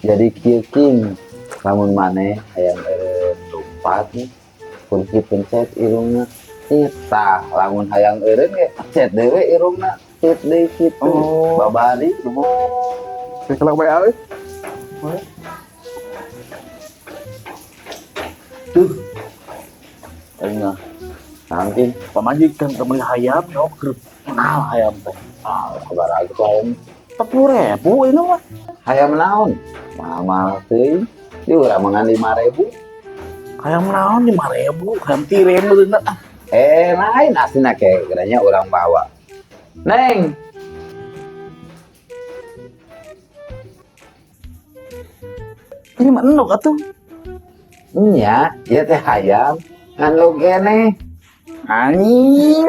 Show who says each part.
Speaker 1: Jadi kieu, King, lamun maneh hayang eureun lompat nih, kudu dipencet irungna. Tah, lamun hayang eureun ge pencet deui irungna. Tit deui kitu.
Speaker 2: Oh.
Speaker 1: Babari.
Speaker 2: Saya kelak bae euy.
Speaker 1: Tuh. Aing mah. Nanti
Speaker 2: Pamajikan keur meuli hayam, yo keur mahal hayam teh.
Speaker 1: Ah, sabaraha gitu hayam?
Speaker 2: 40.000 ini mah.
Speaker 1: Hayam naon? Mahal-mahal teuing. Ieu urang mangan 5.000.
Speaker 2: Hayam naon 5.000, hayam tirem meureunna ah.
Speaker 1: Eh, lain aslinya kayak geranya orang bawa. Neng.
Speaker 2: Ini mah endog atuh.
Speaker 1: Nya, ieu teh hayam. Ngan lo keneh.
Speaker 2: Anjing.